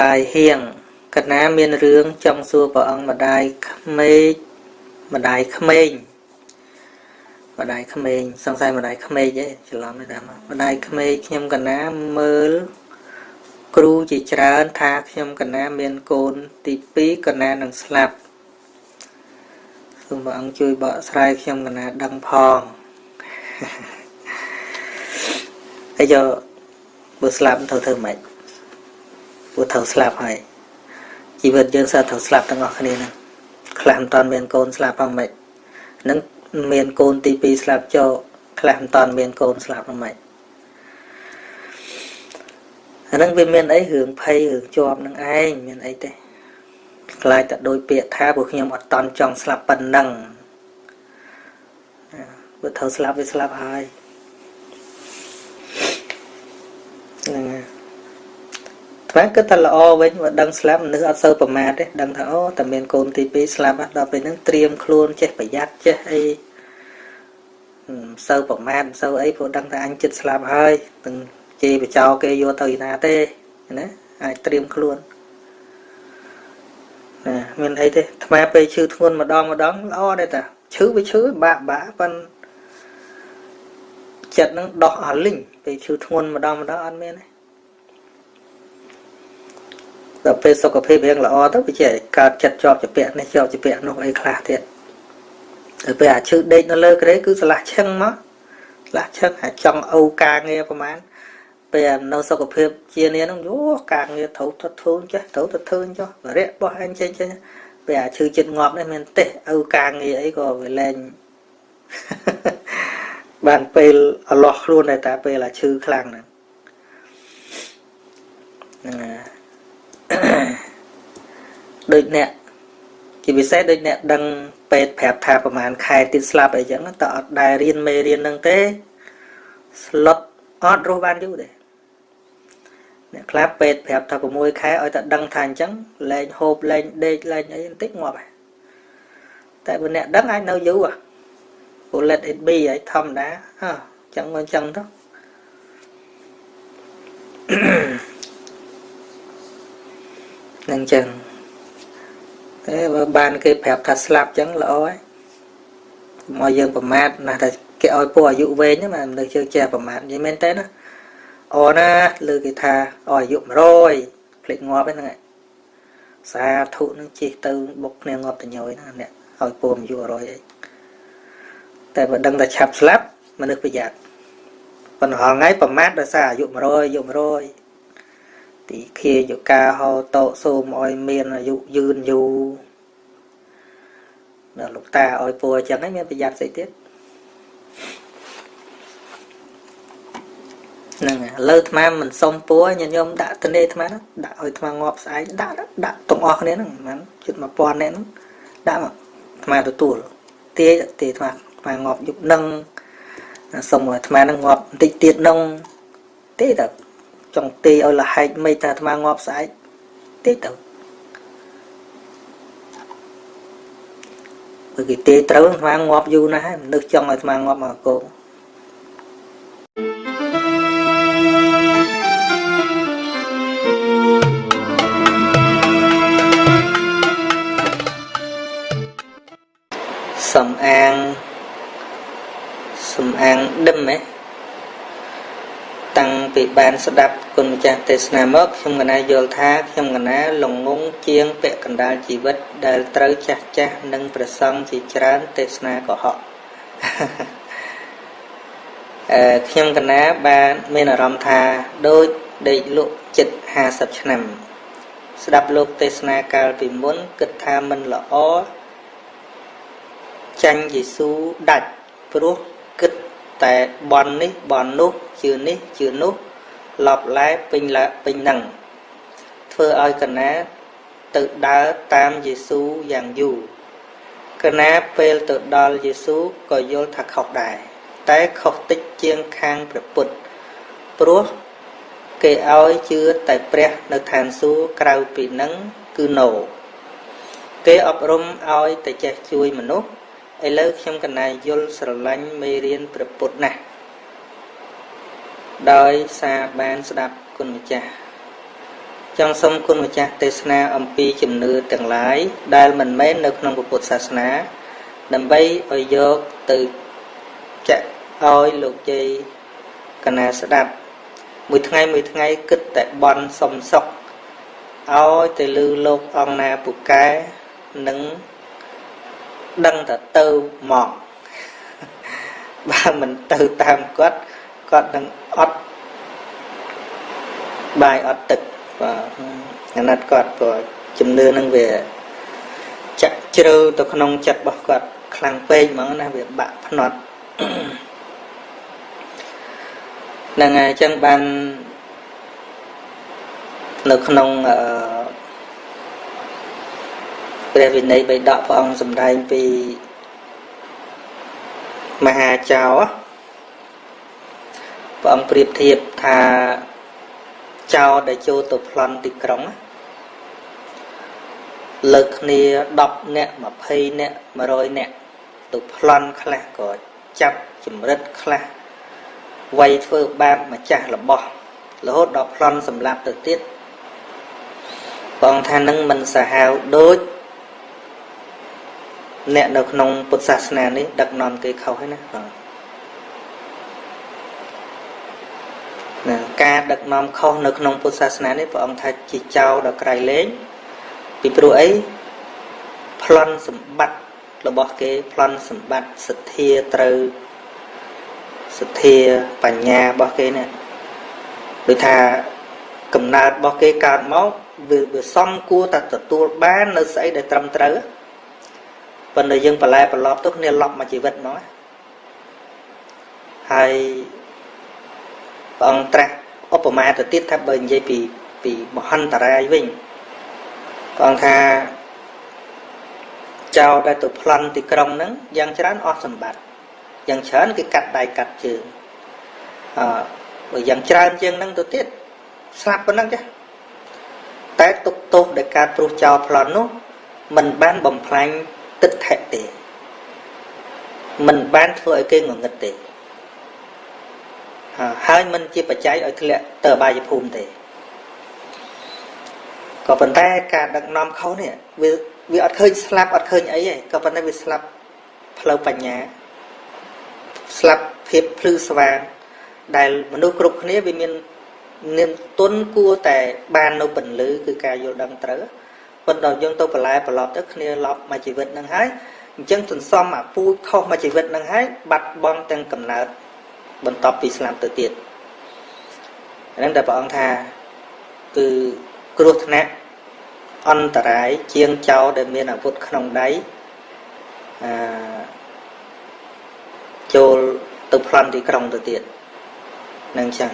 ឡាយហៀងកណាមានរឿងចង់សួរព្រះអង្គម្ដាយក្មេកម្ដាយក្មេងម្ដាយក្មេងសង្ស័យម្ដាយក្មេកឯងច្រឡំទេតាមម្ដាយក្មេកខ្ញុំកណាមើលគ្រូជាច្រើនថាខ្ញុំកណាមានកូនទី2កណានឹងស្លាប់សូមព្រះអង្គជួយបកស្រាយខ្ញុំកណាដឹងផងហើយយកបើស្លាប់ត្រូវធ្វើម៉េចព្រោះត្រូវស្លាប់ហើយជីវិតយើងសើត្រូវស្លាប់ទាំងអស់គ្នាហ្នឹងខ្លះមិនតាន់មានកូនស្លាប់ផងម៉េចហ្នឹងមានកូនទី2ស្លាប់ចូលខ្លះមិនតាន់មានកូនស្លាប់ផងម៉េចអាហ្នឹងវាមានអីរឿងភ័យរឿងជាប់នឹងឯងមានអីទេខ្លាចតែដោយពាក្យថាពួកខ្ញុំអត់តន់ចង់ស្លាប់ប៉ុណ្ណឹងបើត្រូវស្លាប់វាស្លាប់ហើយហ្នឹងថ្មគិតថាល្អវិញបើដឹងស្លាប់មនុស្សអត់សូវប្រមាទទេដឹងថាអូតែមានកូនទី2ស្លាប់ដល់ពេលហ្នឹងត្រៀមខ្លួនចេះប្រយ័ត្នចេះអីសូវប្រមាទសូវអីព្រោះដឹងថាអញចិត្តស្លាប់ហើយនឹងជេរបចោគេយកទៅណាទេណាអាចត្រៀមខ្លួនណាមានអីទេថ្មពេលឈឺធ្ងន់ម្ដងម្ដងល្អដែរតាឈឺវាឈឺបាក់បាក់ប៉ុនចិត្តនឹងដោះអស់លីងពេលឈឺធ្ងន់ម្ដងម្ដងអត់មានទេដល់ពេលសុខភាពរៀងល្អទៅវាជាកើតចិត្តជាប់ជាពាក់នេះជាប់ជាពាក់នោះអីខ្លះទៀតទៅពេលអាឈឺដេកនៅលើគ្រែគឺឆ្លាស់ឈឹងមកឆ្លាស់ឈឹងអាចចង់អូការងារប្រហែលពេលនៅសុខភាពជានេះហ្នឹងយោការងារត្រូវទៅធ្វើចេះត្រូវទៅធ្វើចុះរយៈរបស់អញចេះចេះពេលអាឈឺចិត្តងាប់នេះមានទេឪការងារអីក៏វាលែងបានពេលអលាស់ខ្លួនដែរតែពេលអាឈឺខ្លាំងហ្នឹងហ្នឹងដូចអ្នកជាពិសេសដូចអ្នកដឹងពេទ្យប្រាប់ថាប្រហែលខែទៀតស្លាប់អីចឹងតើអត់ដែលរៀនមេរៀនហ្នឹងទេស្លុតអត់រស់បានយូរទេអ្នកខ្លះពេទ្យប្រាប់ថា6ខែឲ្យតែដឹងថាអញ្ចឹងលែងហូបលែងដេកលែងអីបន្តិចងាប់ហើយតែបើអ្នកដឹងអាចនៅយូរព្រោះ let it be ហើយធម្មតាអើចឹងមកចឹងទៅនឹងចឹងតែបើបានគេប្រាប់ថាស្លាប់ចឹងល្អហើយមកយើងប្រមាទណាស់តែគេឲ្យពួកអាយុវែងហ្នឹងមនុស្សជឿចេះប្រមាទនិយាយមែនទេណាអូណាលើគេថាឲ្យអាយុ100ភ្លេចងាប់ហ្នឹងសាធុនឹងជិះទៅបុកគ្នាងាប់តញយហ្នឹងអ្នកឲ្យពួកអាយុ100អីតែបើដឹងតែឆាប់ស្លាប់មនុស្សប្រយ័ត្នប៉ុន្តែថ្ងៃប្រមាទដោយសារអាយុ100អាយុ100ទីខាយកាហោតោសូមឲ្យមានអាយុយឺនយូរដល់លោកតាឲ្យពួរអញ្ចឹងហ្នឹងមានប្រយ័ត្នស្អីទៀតហ្នឹងឥឡូវអាត្មាមិនសុំពួរញាតិញោមដាក់ទនេអាត្មាដាក់ឲ្យអាត្មាងាប់ស្អែកដាក់ដាក់ទាំងអស់គ្នាហ្នឹងមិនជិត1000នាក់ហ្នឹងដាក់មកអាត្មាទទួលទាយទាយអាត្មាងាប់យប់នឹងសុំឲ្យអាត្មាហ្នឹងងាប់បន្តិចទៀតនឹងទេទៅចង់ទាយឲ្យលហែកមិនថាអាត្មាងាប់ស្អែកទេទៅបើគេទាយត្រូវអាត្មាងាប់យូរណាស់ហើយមនុស្សចង់ឲ្យអាត្មាងាប់មកកោសំអាងសំអាងដឹមហ៎តាំងពីបានស្ដាប់គុណម្ចាស់ទេសនាមកខ្ញុំកណាយល់ថាខ្ញុំកណាល្ងងជាងពាក់កណ្ដាលជីវិតដែលត្រូវចាស់ចាស់និងព្រះសង្ឃជាច្រើនទេសនាកុហកខ្ញុំកណាបានមានអារម្មណ៍ថាដូចដេកលក់ជិត50ឆ្នាំស្ដាប់លោកទេសនាកាលពីមុនគិតថាមិនល្អចាញ់យេស៊ូដាច់ព្រោះគិតតែបននេះបននោះជឿនេះជឿនោះឡប់ឡែពេញឡាពេញនឹងធ្វើឲ្យកណាទៅដើរតាមយេស៊ូយ៉ាងយូរកណាពេលទៅដល់យេស៊ូក៏យល់ថាខុសដែរតែខុសតិចជាងខាងព្រះពុទ្ធព្រោះគេឲ្យជឿតែព្រះនៅឋានសួគ៌ក្រៅពីនឹងគឺណូគេអប់រំឲ្យតែចេះជួយមនុស្សឥឡូវខ្ញុំកណាយល់ស្រឡាញ់មេរៀនព្រះពុទ្ធណាស់ដោយសារបានស្ដាប់គុណម្ចាស់ ចង់សូមគុណម្ចាស់ទេសនាអំពីជំនឿទាំងឡាយដែលមិនមែននៅក្នុងពុទ្ធសាសនាដើម្បីឲ្យយកទៅចាក់ឲ្យលោកយាយកណាស្ដាប់មួយថ្ងៃមួយថ្ងៃគិតតែបន់សុំសុខឲ្យទៅលឺលោកអង្គណាពូកែនឹងដឹងតែទៅមកបើមិនទៅតាមគាត់គាត់នឹងអត់បាយអត់ទឹកបាទអាណិតគាត់ព្រោះជំនឿនឹងវាចាក់ជ្រៅទៅក្នុងចិត្តរបស់គាត់ខ្លាំងពេកហ្មងណាវាបាក់ភ្នត់ហ្នឹងហើយអញ្ចឹងបាននៅក្នុងអឺព្រះវិន័យបិដកព្រះអង្គសម្ដែងពីមហាចៅព្រះអង្គប្រៀបធៀបថាចោរដែលចូលទៅប្លន់ទីក្រុងលើកគ្នា10នាក់20នាក់100នាក់ទៅប្លន់ខ្លះក៏ចាប់ចម្រិតខ្លះវាយធ្វើបាបម្ចាស់របស់រហូតដល់ប្លន់សម្លាប់ទៅទៀតបងថានឹងមិនសាហាវដូចអ្នកនៅក្នុងពុទ្ធសាសនានេះដឹកនាំគេខុសហើយណាបងណាការដឹកនាំខុសនៅក្នុងពុទ្ធសាសនានេះព្រះអង្គថាជាចោរដល់ក្រៃលែងពីព្រោះអីប្លន់សម្បត្តិរបស់គេប្លន់សម្បត្តិសទ្ធាត្រូវសទ្ធាបញ្ញារបស់គេនេះដូចថាកំណើតរបស់គេកើតមកវាសំគួរតែទទួលបាននៅស្អីដែលត្រឹមត្រូវប៉ុន្តែយើងបន្លែប្រឡប់ទៅគ្នាឡប់មួយជីវិតមកហើយព្រះអង្គត្រាស់ឧបមាទៅទៀតថាបើនិយាយពីមហន្តរាយវិញព្រះអង្គថាចោរដែលទៅប្លន់ទីក្រុងហ្នឹងយ៉ាងច្រើនអស់សម្បត្តិយ៉ាងច្រើនគេកាត់ដៃកាត់ជើងបើយ៉ាងច្រើនជាងហ្នឹងទៅទៀតស្លាប់ប៉ុណ្ណឹងចាតែទុកទោសដែលកើតព្រោះចោរប្លន់នោះមិនបានបំផ្លាញទិដ្ឋិទេមិនបានធ្វើឲ្យគេងងឹតទេហើយមិនជាបច្ច័យឲ្យធ្លាក់ទៅអបាយភូមិទេក៏ប៉ុន្តែការដឹកនាំខុសនេះវាអត់ឃើញស្លាប់អត់ឃើញអីទេក៏ប៉ុន្តែវាស្លាប់ផ្លូវបញ្ញាស្លាប់ភាពភ្លឺស្វាងដែលមនុស្សគ្រប់គ្នាវាមាននាមទុនគួរតែបាននៅពន្លឺគឺការយល់ដឹងត្រូវប៉ុន្តែយើងទៅបន្លែប្រឡប់ទៅគ្នាឡប់មួយជីវិតហ្នឹងហើយអញ្ចឹងសន្សំអាពូជខុសមួយជីវិតហ្នឹងហើយបាត់បង់ទាំងកំណើតបន្ទាប់ពីស្លាប់ទៅទៀតហ្នឹងតែព្រះអង្គថាគឺគ្រោះថ្នាក់អន្តរាយជាងចោរដែលមានអាវុធក្នុងដៃចូលទៅប្លន់ទីក្រុងទៅទៀតហ្នឹងចឹង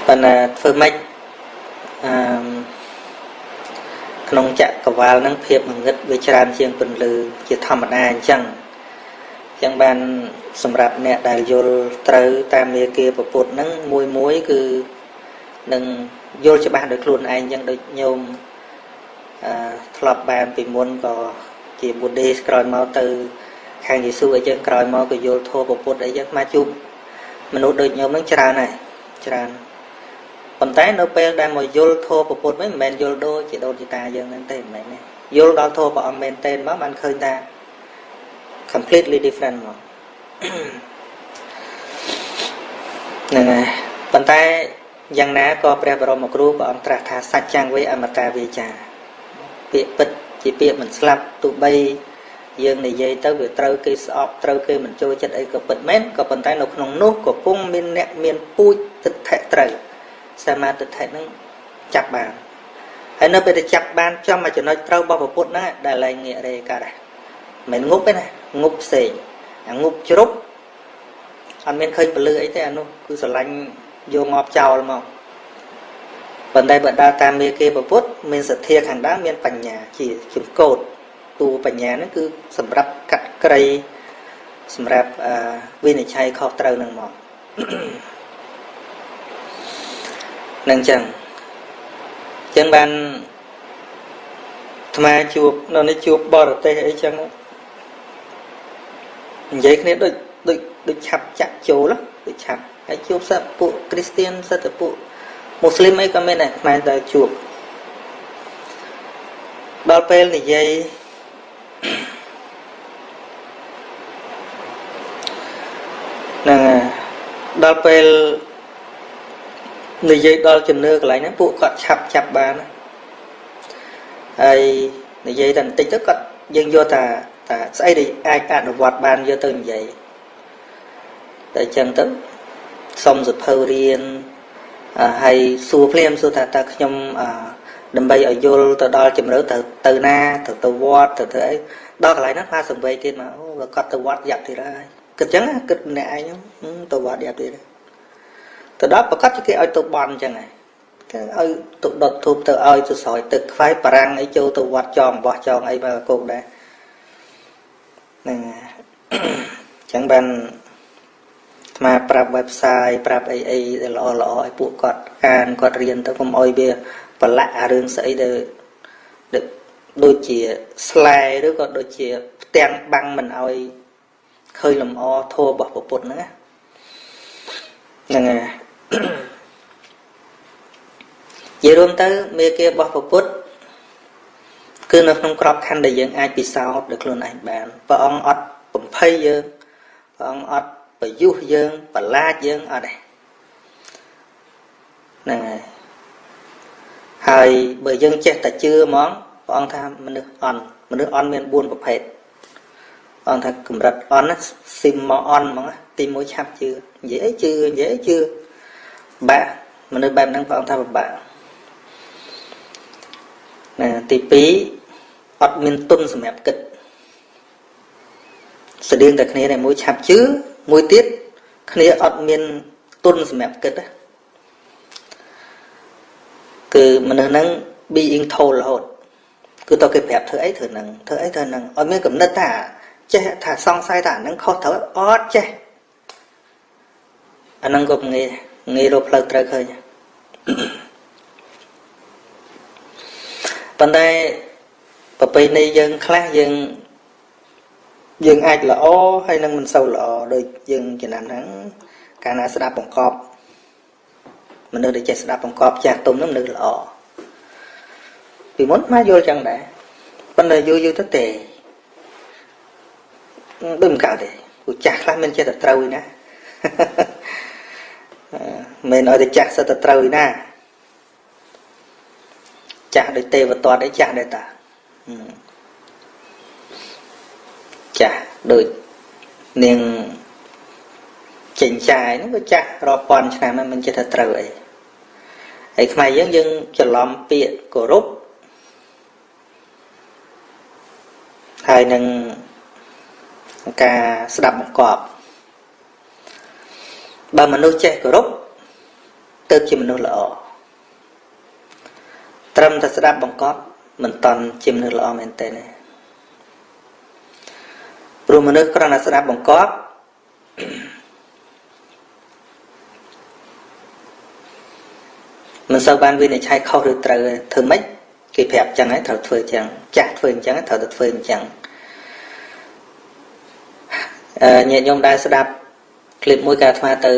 ប៉ុន្តែធ្វើម៉េចក្នុងចក្រវាលហ្នឹងភាពងងឹតវាច្រើនជាងពន្លឺជាធម្មតាអញ្ចឹងបានសម្រាប់អ្នកដែលយល់ត្រូវតាមមេគាពពុទ្ធហ្នឹងមួយមួយគឺនឹងយល់ច្បាស់ដោយខ្លួនឯងអញ្ចឹងដូចញោមធ្លាប់បានពីមុនក៏ជា Buddhist ក្រោយមកទៅខាងយេស៊ូអីចឹងក្រោយមកក៏យល់ធម៌ពុទ្ធអីចឹងមកជួបមនុស្សដូចញោមហ្នឹងច្រើនហើយច្រើនប៉ុន្តែនៅពេលដែលមកយល់ធម៌ពុទ្ធវិញមិនមែនយល់ដូចជាដូនជាតាយើងហ្នឹងទេមិនមែនទេយល់ដល់ធម៌ព្រះអង្គមែនទែនមកបានឃើញថា completely different មកហ្នឹងហើយប៉ុន្តែយ៉ាងណាក៏ព្រះបរមគ្រូព្រះអង្គត្រាស់ថាសច្ចំវេអមតាវាចាពាក្យពិតជាពាក្យមិនស្លាប់ទោះបីយើងនិយាយទៅវាត្រូវគេស្អប់ត្រូវគេមិនចូលចិត្តអីក៏ពិតមែនក៏ប៉ុន្តែនៅក្នុងនោះក៏គង់មានអ្នកមានពូជទិដ្ឋិត្រូវសមាទិដ្ឋិហ្នឹងចាប់បានហើយនៅពេលដែលចាប់បានចំមួយចំណុចត្រូវរបស់ពុទ្ធហ្នឹងដែលឡើងងាករេកើតដែរមិនងប់ទេណាងប់ផ្សេងអាងប់ជ្រុបអត់មានឃើញពលឺអីទេអានោះគឺស្រឡាញ់យកងាប់ចោលមកប៉ុន្តែបើដើរតាមមេគាពុទ្ធមានសទ្ធាខាងដើមមានបញ្ញាជាជំកោតតួបញ្ញាហ្នឹងគឺសម្រាប់កាត់ក្រីសម្រាប់វិនិច្ឆ័យខុសត្រូវនឹងមកនឹងចឹងចឹងបានអាត្មាជួបនៅនេះជួបបរទេសអីចឹងនិយាយគ្នាដូចដូចដូចឆាប់ចាក់ចូលដូចឆាប់ហើយជួបសត្វពួកគ្រីស្ទៀនសត្វតែពួក មូស្លីមអីក៏មានដែរខ្មែរតែជួបដល់ពេលនិយាយហ្នឹងដល់ពេលនិយាយដល់ជំនឿកន្លែងហ្នឹងពួកគាត់ឆាប់ចាប់បានហើយនិយាយតែបន្តិចទៅគាត់យើងយកតែស្អីដែលអាចអនុវត្តបានយកទៅនិយាយតែអញ្ចឹងទៅសុំសភៅរៀនហើយសួរភ្លាមសួរថាតើខ្ញុំដើម្បីឲ្យយល់ទៅដល់ជំរឿទៅទៅណាទៅទៅវត្តទៅធ្វើអីដល់កន្លែងហ្នឹងមកសង្វេគទៀតមកអូបើគាត់ទៅវត្តយ៉ាប់ទៀតហើយគិតចឹងគិតម្នាក់ឯងទៅវត្តយ៉ាប់ទៀតទៅដល់ប្រកាសជាគេឲ្យទៅបន់ចឹងហើយគេឲ្យទៅដុតធូបទៅឲ្យទៅស្រោចទឹកខ្វៃបារាំងអីចូលទៅវត្តចងបោះចងអីមកគោកដែរហ្នឹងចឹងបានអាត្មាប្រាប់ website ប្រាប់អីអីដែលល្អល្អឲ្យពួកគាត់អានគាត់រៀនទៅកុំឲ្យវាប្រឡាក់អារឿងស្អីដែលដូចជាស្លែឬក៏ដូចជាផ្ទាំងបាំងមិនឲ្យឃើញលំអធម៌របស់ពុទ្ធហ្នឹងហ្នឹងហើយនិយាយរួមទៅមេគារបស់ពុទ្ធគឺនៅក្នុងក្របខ័ណ្ឌដែលយើងអាចពិសោធន៍ដោយខ្លួនឯងបានព្រះអង្គអត់បំភ័យយើងព្រះអង្គអត់ប្រយុះយើងប្រឡាចយើងអត់ទេហ្នឹងហើយហើយបើយើងចេះតែជឿហ្មងព្រះអង្គថាមនុស្សអន់មនុស្សអន់មាន4ប្រភេទព្រះអង្គថាកម្រិតអន់ណាស៊ីមមកអន់ហ្មងទី1ឆាប់ជឿនិយាយអីជឿនិយាយអីជឿបាក់មនុស្សបែបហ្នឹងព្រះអង្គថាពិបាកណាទី2អត់មានទុនសម្រាប់គិតស្តៀងតែគ្នាតែមួយឆាប់ជឿមួយទៀតគ្នាអត់មានទុនសម្រាប់គិតគឺមនុស្សហ្នឹង being told រហូតគឺតើគេប្រាប់ធ្វើអីធ្វើហ្នឹងធ្វើអីធ្វើហ្នឹងឲ្យមានកំណត់ថាចេះថាសង្ស័យថាអាហ្នឹងខុសត្រូវអត់ចេះអាហ្នឹងក៏ងាយងាយរកផ្លូវត្រូវឃើញប៉ុន្តែប្រពៃណីយើងខ្លះយើងអាចល្អហើយនឹងមិនសូវល្អដូចយើងចំណាំហ្នឹងកាលណាស្ដាប់បង្កប់មនុស្សដែលចេះស្ដាប់បង្កប់ចាស់ទុំហ្នឹងមនុស្សល្អពីមុនមកយល់ចឹងដែរប៉ុន្តែយូរយូរទៅទេដូចមិនកើតទេព្រោះចាស់ខ្លះមិនចេះតែត្រូវឯណាមិនឲ្យតែចាស់សិតតែត្រូវឯណាចាស់ដូចទេវទត្តអីចាស់ដែរតាចាស់ដូចនាងចេញចាយហ្នឹងក៏ចាស់រាប់ពាន់ឆ្នាំហើយមិនចេះថាត្រូវអីហើយខ្មែរយើងយើងច្រឡំពាក្យគោរពហើយនឹងការស្ដាប់បង្គាប់បើមនុស្សចេះគោរពទៅជាមនុស្សល្អត្រឹមតែស្ដាប់បង្គាប់មិនតន់ជាមនុស្សល្អមែនទេណាព្រោះមនុស្សគ្រាន់តែស្ដាប់បង្គាប់មិនសូវបានវិនិច្ឆ័យខុសឬត្រូវធ្វើម៉េចគេប្រាប់ចឹងហើយត្រូវធ្វើចឹងចាស់ធ្វើអញ្ចឹងត្រូវតែធ្វើអញ្ចឹងញាតិញោមដែលស្ដាប់คลิปមួយកាលអាត្មាទៅ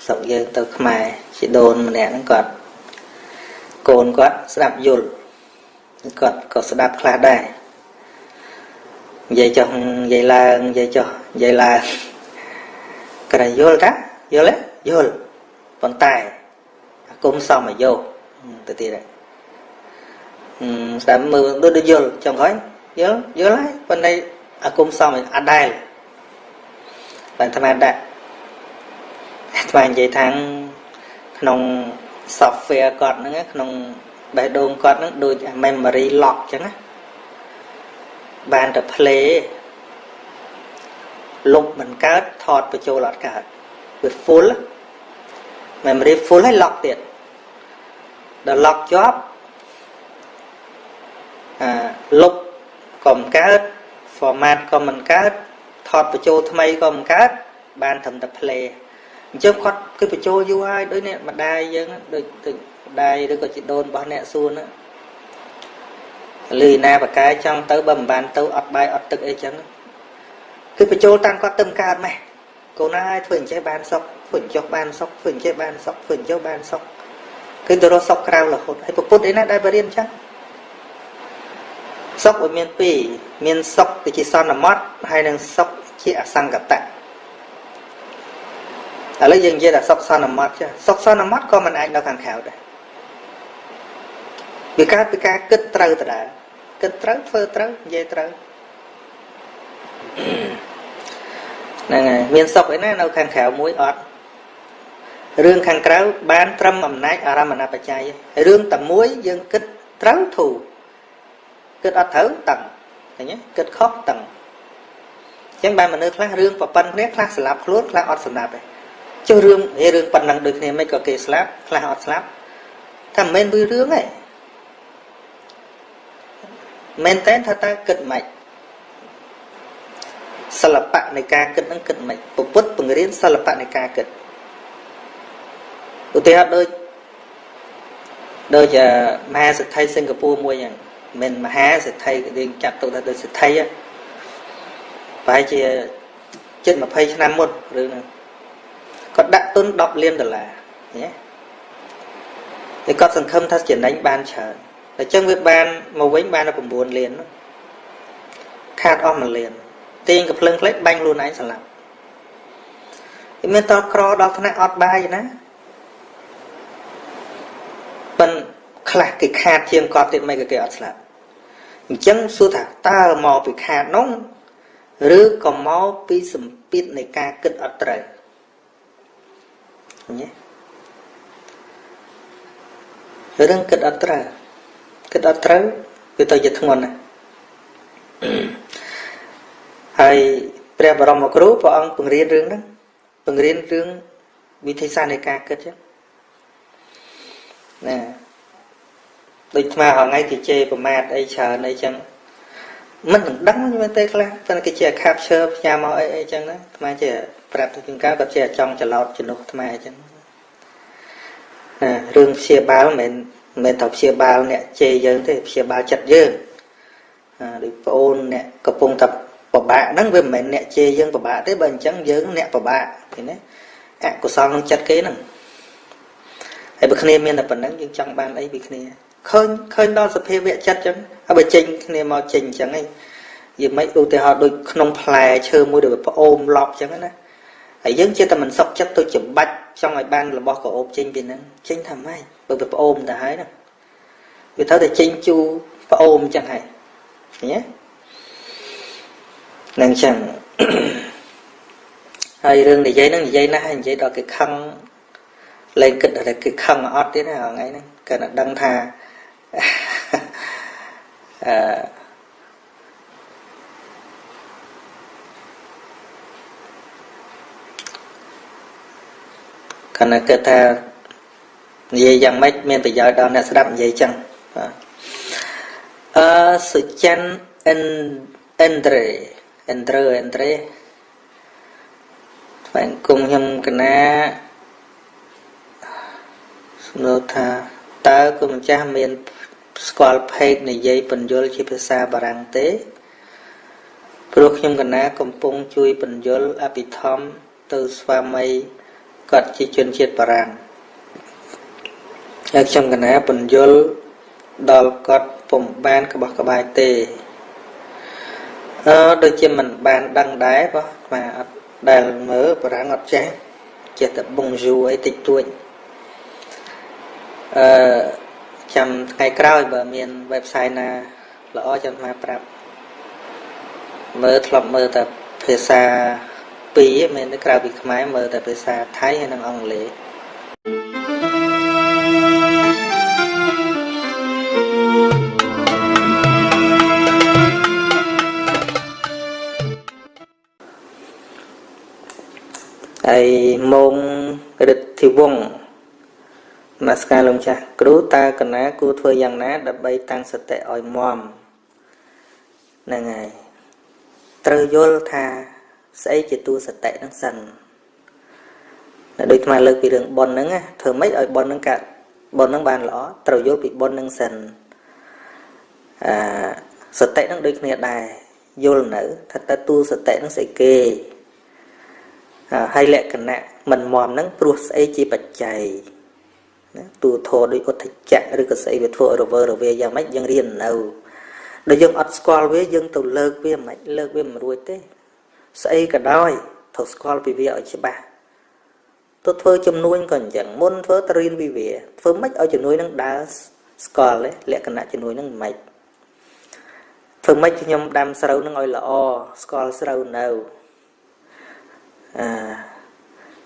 ស្រុកយើងទៅខ្មែរជីដូនម្នាក់ហ្នឹងគាត់កូនគាត់ស្ដាប់យល់គាត់ក៏ស្ដាប់ខ្លះដែរនិយាយចុះនិយាយឡើងនិយាយចុះនិយាយឡើងគាត់យល់តាយល់ទេយល់ប៉ុន្តែអាគមសមយោទៅទៀតស្ដាប់មើលដូចយល់ចុងក្រោយយល់យល់ហើយប៉ុន្តែអាគមសមអត់ដែលបានអាត្មាដាក់អាត្មានិយាយថាក្នុង software គាត់ហ្នឹងក្នុងបេះដូងគាត់ហ្នឹងដូច memory lock ចឹងណាបានតែ play លុបមិនកើតថតបញ្ចូលអត់កើតវា full memory full ហើយ lock ទៀតដល់ lock ជាប់អាលុបក៏មិនកើត format ក៏មិនកើតថតបញ្ចូលថ្មីក៏មិនកើតបានត្រឹមតែ play អញ្ចឹងគាត់គឺបញ្ចូលយូរហើយដូចនេះម្ដាយយើងដូចម្ដាយឬក៏ជីដូនរបស់អ្នកសួនហ្នឹងលឺណាបកែចង់ទៅបើមិនបានទៅអត់បាយអត់ទឹកអីចឹងគឺបញ្ចូលតាមគាត់ទៅមិនកើតម៉េះកូនហើយធ្វើអញ្ចេះបានសុខធ្វើអញ្ចោះបានសុខធ្វើអញ្ចេះបានសុខធ្វើអញ្ចោះបានសុខ គឺទៅរកសុខក្រៅរហូតហើយពុទ្ធអីណាដែលបរៀនអញ្ចឹងសុខវាមានពីរមានសុខជាសន្មត់ហើយនិងសុខជាអសង្កតៈឥឡូវយើងនិយាយថាសុខសន្មត់ចាសុខសន្មត់ក៏មិនអាចនៅខាងក្រៅដែរវាកើតពីការគិតត្រូវដដែលគិតត្រូវធ្វើត្រូវនិយាយត្រូវហ្នឹងហើយមានសុខឯណានៅខាងក្រៅមួយអត់រឿងខាងក្រៅបានត្រឹមអំណាចអារម្មណបច្ច័យរឿងតែមួយយើងគិតត្រូវធូរគិតអត់ត្រូវតឹងឃើញទេគិតខុសតឹងអញ្ចឹងបានមនុស្សខ្លះរឿងប្រប៉ិនគ្នាខ្លះស្លាប់ខ្លួនខ្លះអត់ស្លាប់ទេចុះរឿងប៉ុណ្ណឹងដូចគ្នាមិនក៏គេស្លាប់ខ្លះអត់ស្លាប់ថាមិនមែនមួយរឿងទេមែនតើថាតើគិតម៉េចសិល្បៈនៃការគិតហ្នឹងគិតម៉េចពុទ្ធបង្រៀនសិល្បៈនៃការគិតឧទាហរណ៍ដូចមហាសេដ្ឋីសិង្ហបុរីមួយហ្នឹងមិនមហាសេដ្ឋីគេចាត់ទុកថាដូចសេដ្ឋីប្រហែលជាជិត20ឆ្នាំមុនរឿងហ្នឹងគាត់ដាក់ទុន10លានដុល្លារណាហើយគាត់សង្ឃឹមថាចំណេញបានច្រើនតែចឹងវាបានមកវិញបាន9លានខាតអស់1លានទាញកំភ្លើងផ្លេចបាញ់ខ្លួនឯងស្លាប់វាមានតក្រដល់ថ្នាក់អត់បាយណាប៉ិនខ្លះគេខាតជាងគាត់ទៀតមិនក៏គេអត់ស្លាប់អញ្ចឹងសួរថាតើមកពីខាតនោះឬក៏មកពីសម្ពាធនៃការគិតអត់ត្រូវឃើញទេរឿងគិតអត់ត្រូវគិតអត់ត្រូវវាទៅជាធ្ងន់ណាស់ហើយព្រះបរមគ្រូព្រះអង្គបង្រៀនរឿងហ្នឹងបង្រៀនរឿងវិធីសាស្ត្រនៃការគិតចឹងណាដូចថ្មហងៃគេជេរប្រមាថអីច្រើនអីចឹងមិនដឹងមែនទេខ្លះប៉ុន្តែគេជាខាប់ឈើផ្ញើមកអីអីចឹងណាថ្មជាប្រាប់ទៅជាងកាគាត់ជាចង់ច្រឡោតជំនួសថ្មអីចឹងណារឿងព្យាបាលមិនមែនថាព្យាបាលអ្នកជេរយើងទេព្យាបាលចិត្តយើងដូចប្អូនអ្នកកំពុងតែពិបាកហ្នឹងវាមិនមែនអ្នកជេរយើងពិបាកទេបើអញ្ចឹងយើងអ្នកពិបាកឃើញទេអកុសលក្នុងចិត្តគេហ្នឹងហើយបើគ្នាមានតែប៉ុណ្្នឹងយើងចង់បានអីពីគ្នាឃើញដល់សភាវៈចិត្តចឹងហើយបើចេញគ្នាមកចេញអញ្ចឹងឯងយើងមិនឧទាហរណ៍ដូចក្នុងផ្លែឈើមួយដែលវាផ្អូមឡប់ចឹងណាហើយយើងជាតែមិនសុខចិត្តទៅច្បាច់ចង់ឲ្យបានរបស់ក្រអូបចេញពីហ្នឹងចេញថាម៉េចបើវាផ្អូមទៅហើយណាវាត្រូវតែចេញជូរផ្អូមចឹងហើយឃើញទេនឹងចឹងហើយរឿងនិយាយហ្នឹងនិយាយណាស់ហើយនិយាយដល់គេខឹងលែងគិតថាគេខឹងអត់ទេណាថ្ងៃហ្នឹងគាត់តែដឹងថាអឺគាត់គិតថានិយាយយ៉ាងម៉េចមានប្រយោជន៍ដល់អ្នកស្ដាប់និយាយចឹងបាទអឺសុច័ន្ទអិនអិនត្រេអិនត្រេថ្លែងគុំខ្ញុំកណាសំណួរថាតើគុំម្ចាស់មានស្គាល់ផេកនិយាយពន្យល់ជាភាសាបារាំងទេព្រោះខ្ញុំកណាកំពុងជួយពន្យល់អភិធម្មទៅស្វាមីគាត់ជាជនជាតិបារាំងហើយខ្ញុំកណាពន្យល់ដល់គាត់ពុំបានក្បោះក្បាយទេដូចជាមិនបានដឹងដែរបងបាទអត់ដែលមើលបារាំងអត់ចេះចេះតែ bonjour អីតិចតួចអឺចាំថ្ងៃក្រោយបើមាន website ណាល្អចាំមកប្រាប់មើលធ្លាប់មើលតែភាសាពីរមែនទេក្រៅពីខ្មែរមើលតែភាសាថៃហើយនិងអង់គ្លេសហើយមងរិទ្ធិវង្សនមស្ការលោកម្ចាស់គ្រូតើកណាគួរធ្វើយ៉ាងណាដើម្បីតាំងសតិឲ្យមាំហ្នឹងហើយត្រូវយល់ថាស្អីជាតួសតិហ្នឹងសិនដូចខ្មែរលើកពីរឿងប៉ុនហ្នឹងណាធ្វើម៉េចឲ្យប៉ុនហ្នឹងកាត់ប៉ុនហ្នឹងបានល្អត្រូវយល់ពីប៉ុនហ្នឹងសិនអឺសតិហ្នឹងដូចគ្នាដែរយល់នៅថាតើតួសតិហ្នឹងស្អីគេហើយលក្ខណៈមិនមាំហ្នឹងព្រោះស្អីជាបច្ច័យ ណាទូធរដូចឧទ្ធចៈឬក៏ស្អីវាធ្វើឲ្យរវើរវាយយ៉ាងម៉េចយើងរៀននៅដល់យើងអត់ស្គាល់វាយើងទៅលើកវាមិនលើកវាមិនរួចទេស្អីក៏ដោយត្រូវស្គាល់ពីវាឲ្យច្បាស់ទៅធ្វើជំនួញក៏អញ្ចឹងមុនធ្វើទៅរៀនពីវាធ្វើម៉េចឲ្យជំនួញនឹងដើរស្គាល់លក្ខណៈជំនួញនឹងម៉េចធ្វើម៉េចខ្ញុំដាំស្រូវនឹងឲ្យល្អស្គាល់ស្រូវនៅអឺ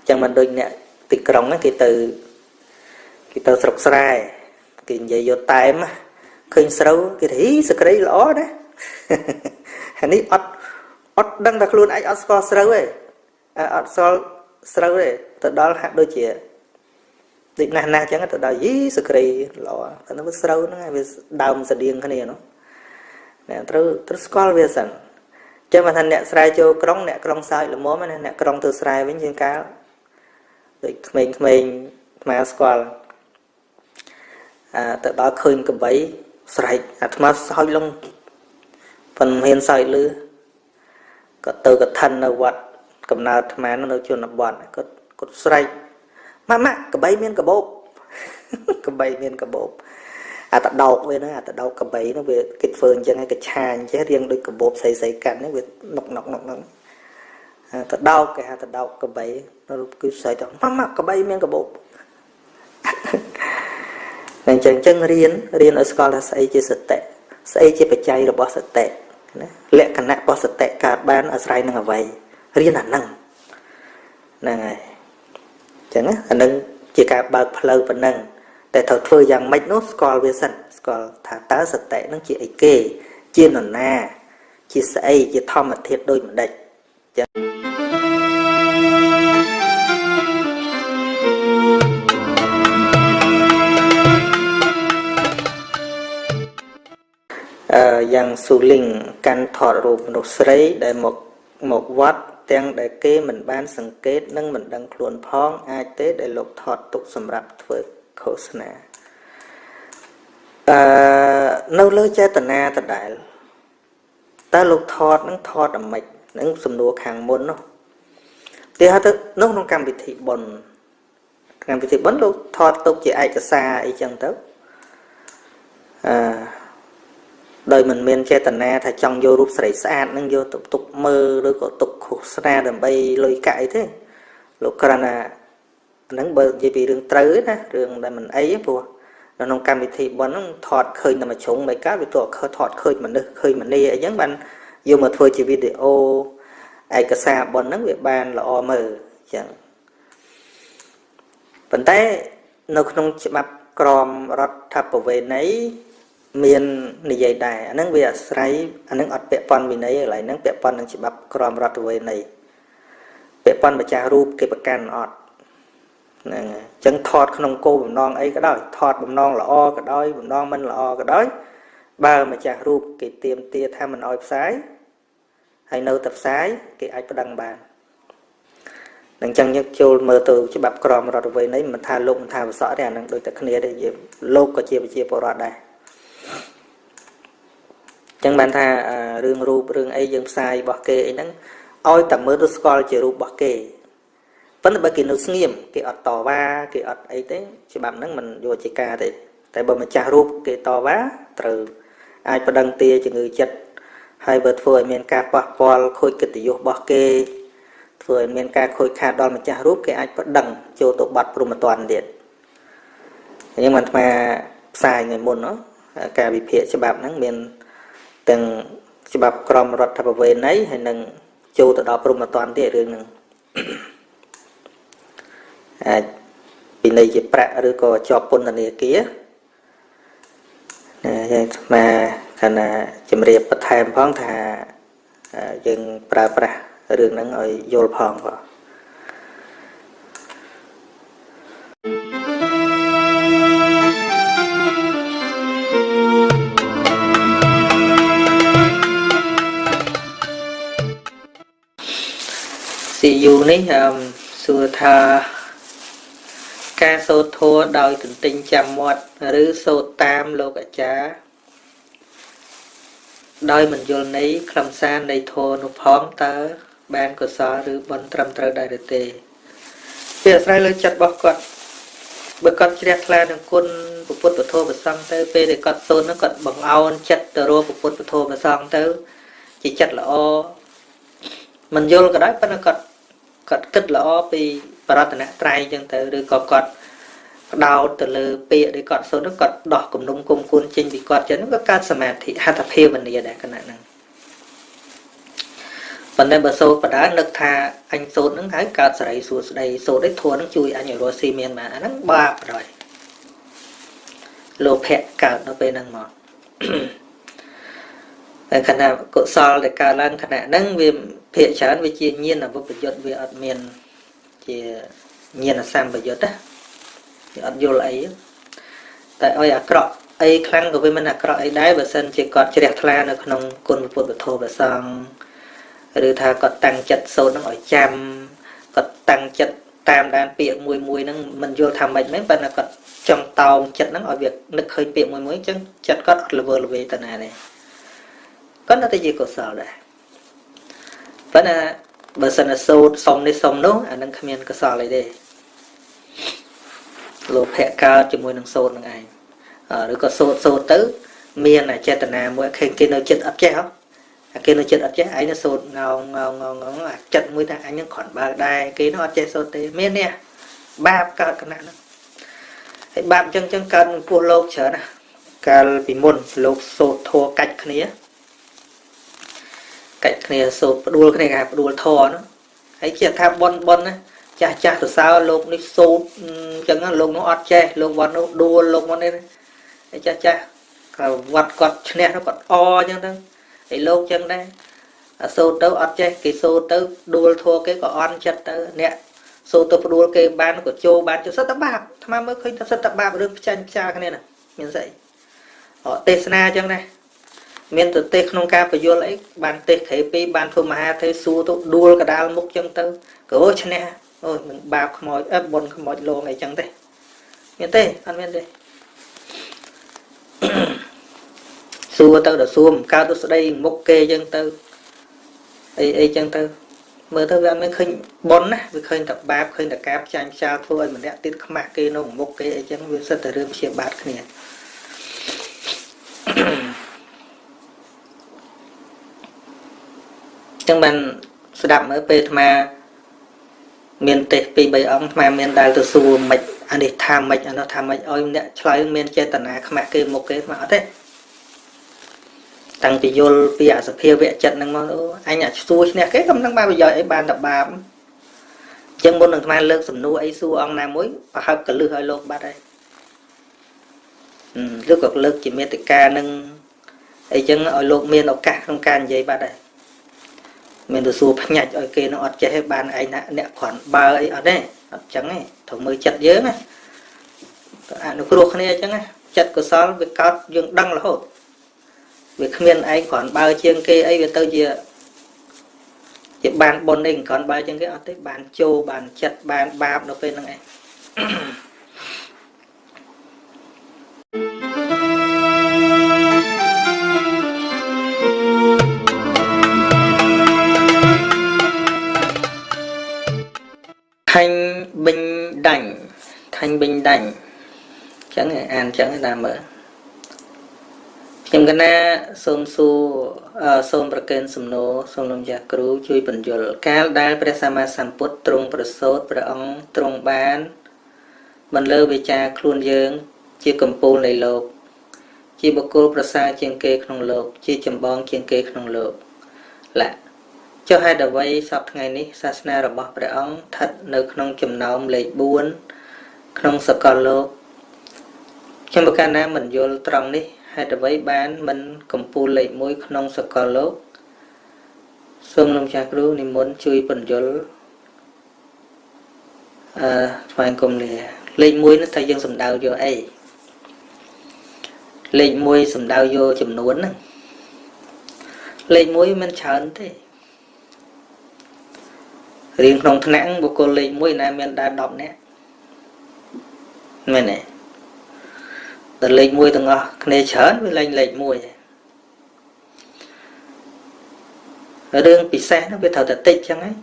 ចឹងមិនដូចអ្នកទីក្រុងគេទៅស្រុកស្រែគេនិយាយយកតែមឃើញស្រូវគេថាហ៊ីសក្រីល្អណាអានេះអត់ដឹងថាខ្លួនឯងអត់ស្គាល់ស្រូវទេអត់ស្គាល់ស្រូវទេទៅដល់ហាក់ដូចជាដូចណាស់ណាស់អញ្ចឹងទៅដល់យីសក្រីល្អតែនោះវាស្រូវហ្នឹងវាដើមស្តៀងគ្នានោះអ្នកត្រូវស្គាល់វាសិនចឹងបើថាអ្នកស្រែចូលក្រុងអ្នកក្រុងសើចល្មមណាអ្នកក្រុងទៅស្រែវិញជាងកាលដូចក្មេងៗអាត្មាស្គាល់ទៅដល់ឃើញកបីស្រែកអាត្មាសើចលងប៉ុន្តែហ៊ានសើចលឺក៏ទៅកឋិននៅវត្តកំណើតអាត្មានៅជនបទគាត់ស្រែកម៉ាក់ម៉ាក់កបីមានកបោបកបីមានកបោបអាតដោកវាហ្នឹងអាតដោកកបីហ្នឹងវាគេធ្វើអញ្ចឹងហើយកឆាអញ្ចឹងរៀងដូចកបោបស្អីៗកាន់ហ្នឹងវានុកនុកនុកហ្នឹងតដោកគេហៅតដោកកបីគឺស្រែកទៅម៉ាក់ម៉ាក់កបីមានកបោបអញ្ចឹងរៀនឲ្យស្គាល់ថាស្អីជាសតិស្អីជាបច្ច័យរបស់សតិណាលក្ខណៈរបស់សតិកើតបានអាស្រ័យនឹងអ្វីរៀនអាហ្នឹងហ្នឹងហើយអញ្ចឹងអាហ្នឹងជាការបើកផ្លូវប៉ុណ្ណឹងតែត្រូវធ្វើយ៉ាងម៉េចនោះស្គាល់វាសិនស្គាល់ថាតើសតិហ្នឹងជាអីគេជានរណាជាស្អីជាធម្មធាតុដូចម្ដេចចឹងយ៉ាងស៊ូលីងកាន់ថតរូបមនុស្សស្រីដែលមកវត្តទាំងដែលគេមិនបានសង្កេតនិងមិនដឹងខ្លួនផងអាចទេដែលលោកថតទុកសម្រាប់ធ្វើឃោសនានៅលើចេតនាដដែលតើលោកថតនឹងថតអាម៉េចនឹងសំណួរខាងមុននោះទីហៅទៅនោះក្នុងកម្មវិធីបុណ្យកម្មវិធីបុណ្យលោកថតទុកជាឯកសារអីចឹងទៅដោយមិនមានចេតនាថាចង់យករូបស្រីស្អាតនឹងយកទៅទុកមើលឬក៏ទុកឃោសនាដើម្បីលុយកាក់អីទេលោកគ្រាន់តែហ្នឹងបើនិយាយពីរឿងត្រូវណារឿងដែលមិនអីព្រោះនៅក្នុងកម្មវិធីបុណ្យហ្នឹងថតឃើញតែមួយជ្រុងមិនកើតវាទោះថតឃើញមនុស្សឃើញមនីអីចឹងបានយកមកធ្វើជាវីដេអូឯកសារបុណ្យហ្នឹងវាបានល្អមើលចឹងប៉ុន្តែនៅក្នុងច្បាប់ក្រមរដ្ឋបវេណីមាននិយាយដែរអាហ្នឹងវាអាស្រ័យអាហ្នឹងអត់ពាក់ព័ន្ធវិន័យទេកន្លែងហ្នឹងពាក់ព័ន្ធនឹងច្បាប់ក្រមរដ្ឋវេណីពាក់ព័ន្ធម្ចាស់រូបគេប្រកាន់អត់ហ្នឹងអញ្ចឹងថតក្នុងគោលបំណងអីក៏ដោយថតបំណងល្អក៏ដោយបំណងមិនល្អក៏ដោយបើម្ចាស់រូបគេទាមទារថាមិនឲ្យផ្សាយហើយនៅតែផ្សាយគេអាចប្តឹងបាននឹងអញ្ចឹងយើងចូលមើលទៅច្បាប់ក្រមរដ្ឋវេណីមិនថាលោកមិនថាវសក់ទេអាហ្នឹងដូចតែគ្នាទេលោកក៏ជាប្រជាពលរដ្ឋដែរចឹងបានថារឿងរូបរឿងអីយើងផ្សាយរបស់គេអីហ្នឹងឲ្យតែមើលទៅស្គាល់ជារូបរបស់គេប៉ុន្តែបើគេនៅស្ងៀមគេអត់តវ៉ាគេអត់អីទេច្បាប់ហ្នឹងមិនយកជាការទេតែបើម្ចាស់រូបគេតវ៉ាត្រូវអាចប្តឹងទាជំងឺចិត្តហើយបើធ្វើឲ្យមានការប៉ះពាល់ខូចកិត្តិយសរបស់គេធ្វើឲ្យមានការខូចខាតដល់ម្ចាស់រូបគេអាចប្តឹងចូលទៅបាត់ព្រហ្មទណ្ឌទៀតអញ្ចឹងបានអាត្មាផ្សាយថ្ងៃមុនណោះការវិភាគច្បាប់ហ្នឹងមានទាំងច្បាប់ក្រមរដ្ឋបវេណីហើយនឹងចូលទៅដល់ព្រហ្មទណ្ឌទៀតរឿងហ្នឹងអាចពិន័យជាប្រាក់ឬក៏ជាប់ពន្ធនាគារណាយើងអាត្មាខណៈជំរាបបន្ថែមផងថាយើងប្រើប្រាស់រឿងហ្នឹងឲ្យយល់ផងបាទស៊ីយូនេះសួរថាការសូត្រធម៌ដោយទន្ទិញចាំមាត់ឬសូត្រតាមលោកអាចារ្យដោយមិនយល់ន័យខ្លឹមសារនៃធម៌នោះផងតើបានកុសលឬបុណ្យត្រឹមត្រូវដែរឬទេវាអាស្រ័យលើចិត្តរបស់គាត់ បើគាត់ជ្រះថ្លានឹងគុណពុទ្ធពធប្រសង្ឃទៅពេលដែលគាត់សូត្រហ្នឹងគាត់បង្អោនចិត្តទៅរកពុទ្ធពធប្រសង្ឃទៅជាចិត្តល្អមិនយល់ក៏ដោយប៉ុន្តែគាត់គាត់គិតល្អពីបរតនត្រ័យអញ្ចឹងទៅឬក៏គាត់ផ្ដោតទៅលើពាក្យដែលគាត់សូត្រហ្នឹងគាត់ដោះគំនុំគុំគុណចេញពីគាត់ចឹងក៏កើតសមាធិហត្ថភាវនាដែរគណៈហ្នឹងប៉ុន្តែបើសូត្របដានឹកថាអញសូត្រហ្នឹងហើយកើតសេរីសួស្តីសូត្រឯធัวហ្នឹងជួយអញឲ្យរស់ស៊ីមានបានអាហ្នឹងបាបហើយលោភៈកើតនៅពេលហ្នឹងមកតែខណៈកុសលដែលកើតឡើងខណៈហ្នឹងវាភាគច្រើនវាជាញាណអវិបយុទ្ធវាអត់មានជាញាណសម្បយុទ្ធណាវាអត់យល់អីតែឲ្យអាក្រក់អីខ្លាំងក៏វាមិនអាក្រក់អីដែរបើសិនជាគាត់ជ្រះថ្លានៅក្នុងគុណពុទ្ធពធប្រសង្ឃឬថាគាត់តាំងចិត្តសូត្រហ្នឹងឲ្យចាំគាត់តាំងចិត្តតាមដានពាក្យមួយមួយហ្នឹងមិនយល់ថាម៉េចមែនប៉ុន្តែគាត់ចង់តោងចិត្តហ្នឹងឲ្យវានឹកឃើញពាក្យមួយមួយអញ្ចឹងចិត្តគាត់អត់ល្វើល្វេទៅណាទេគាត់នៅតែជាកុសលដែរប៉ុន្តែបើសិនតែសូត្រសុំនេះសុំនោះអានឹងគ្មានកុសលអីទេលោភៈកើតជាមួយនឹងសូត្រនឹងឯងឬក៏សូត្រសូត្រទៅមានចេតនាមួយឃើញគេនៅចិត្តអត់ចេះហ៎អាគេនៅចិត្តអត់ចេះឯងនៅសូត្រងងងងងអាចិត្តមួយថាអញនឹងគ្រាន់បើដែរគេនោះអត់ចេះសូត្រទេមាននេះបាបកើតគណៈហ្នឹងហើយបាបអញ្ចឹងចឹងកើតនឹងពោះលោកច្រើនណាកាលពីមុនលោកសូត្រធម៌កាច់គ្នាកាច់គ្នាសូត្រផ្ដួលគ្នាគេហៅផ្ដួលធម៌ហ្នឹងហើយជាថាប៉ុនប៉ុនណាចាស់ចាស់សរសើរលោកនេះសូត្រអញ្ចឹងលោកនោះអត់ចេះលោកវត្តនោះដួលលោកវត្តនេះហើយចាស់ចាស់ក៏វត្តគាត់ឈ្នះគាត់អអញ្ចឹងទៅហើយលោកចឹងដែរសូត្រទៅអត់ចេះគេសូត្រទៅដួលធัวគេក៏អន់ចិត្តទៅអ្នកសូត្រទៅផ្ដួលគេបានក៏ចូលបានចុះសិតតបាបអាត្មាមើលឃើញថាសិតតបាបរឿងផ្ចាញ់ផ្ចាលគ្នាណាមានស្អីអទេសនាចឹងដែរមានទៅទេសក្នុងការបញ្យលអីបានទេសក្រេពីរបានធ្វើមហាទេសួរទៅដួលកដាលមុខចឹងទៅក៏អូឈ្នះអូយមិនបាបខ្មោចអើបុនខ្មោចលងអីចឹងទេមានទេអត់មានទេសួរទៅដល់សួរមិនកើតទៅស្ដីមុខគេចឹងទៅអីអីចឹងទៅមើលទៅវាអត់មានឃើញបុណ្យណាវាឃើញតែបាបឃើញតែការផ្ចាញ់ផ្ចាលធ្វើឲ្យម្នាក់ទៀតខ្មាស់គេនៅមុខគេអីចឹងវាសិតតែរឿងព្យាបាទគ្នាចឹងបានស្ដាប់មើលពេលអាត្មាមានទេសពីរបីអង្គអាត្មាមានដែលទៅសួរមិនអានេះថាមិនអានោះថាមិនឲ្យអ្នកឆ្លើយមានចេតនាខ្មាស់គេមុខគេអាត្មាអត់ទេតាំងពីយល់ពីអសភាវៈចិត្តហ្នឹងមកអញអាចសួរឈ្នះគេក៏មិនដឹងបានប្រយោជន៍អីបានតែបាបអញ្ចឹងមុននឹងអាត្មាលើកសំណួរអីសួរអង្គណាមួយប្រហើបកលឹះឲ្យលោកបាត់ហើយឬក៏លើកជាមេតិកានឹងអីចឹងឲ្យលោកមានឱកាសក្នុងការនិយាយបាត់ហើយមានទៅសួរផ្ញាច់ឲ្យគេនឹងអត់ចេះឲ្យបានឯងណាអ្នកគ្រាន់បើអីអត់ទេអត់ចឹងទេត្រូវមើលចិត្តយើងណាអនុគ្រោះគ្នាអញ្ចឹងណាចិត្តកុសលវាកើតយើងដឹងរហូតវាគ្មានឯងគ្រាន់បើជាងគេអីវាទៅជាបានបុណ្យឯងគ្រាន់បើជាងគេអត់ទេបានចូលបានចិត្តបានបាបនៅពេលហ្នឹងឯងថាញ់បិញដាញ់ថាញ់បិញដាញ់អញ្ចឹងអានអញ្ចឹងតាមមើលខ្ញុំកណាសូមសួរសូមប្រកេនសំណួរសូមលោកម្ចាស់គ្រូជួយបញ្យល់កាលដែលព្រះសម្មាសម្ពុទ្ធទ្រង់ប្រសូតព្រះអង្គទ្រង់បានបន្លឺវាចាខ្លួនយើងជាកំពូលនៃលោកជាបុគ្គលប្រសើរជាងគេក្នុងលោកជាចម្បងជាងគេក្នុងលោកឡាចុះហេតុអ្វីសព្វថ្ងៃនេះសាសនារបស់ព្រះអង្គស្ថិតនៅក្នុងចំណោមលេខ4ក្នុងសកលលោកខ្ញុំប្រកាសណាមិនយល់ត្រង់នេះហេតុអ្វីបានមិនកំពូលលេខ1ក្នុងសកលលោកសូមលោកម្ចាស់គ្រូនិមន្តជួយពន្យល់ថ្វាយគុំលាលេខ1នោះថាយើងសំដៅយកអីលេខ1សំដៅយកចំនួនហ្នឹងលេខ1មិនច្រើនទេរៀងក្នុងថ្នាក់បុគ្គលលេខ1ណាមានដែរ10នាក់មែនទេតែលេខ1ទាំងអស់គ្នាច្រើនវាលែងលេខ1រឿងពិសេសហ្នឹងវាត្រូវតែតិចចឹងហើយ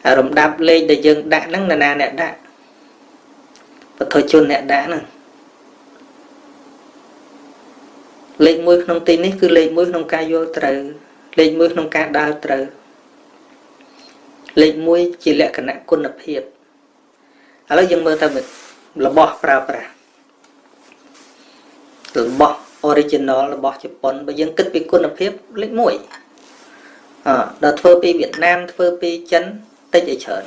អារំដាប់លេខដែលយើងដាក់ហ្នឹងនរណាអ្នកដាក់ បទជនអ្នកដាក់ហ្នឹងលេខ1ក្នុងទីនេះគឺលេខ1ក្នុងការយល់ត្រូវលេខ1ក្នុងការដើរត្រូវលេខ1ជាលក្ខណៈគុណភាពឥឡូវយើងមើលទៅរបស់ប្រើប្រាស់របស់ original របស់ជប៉ុនបើយើងគិតពីគុណភាពលេខ1អដល់ធ្វើពីវៀតណាមធ្វើពីចិនតិចឲ្យច្រើន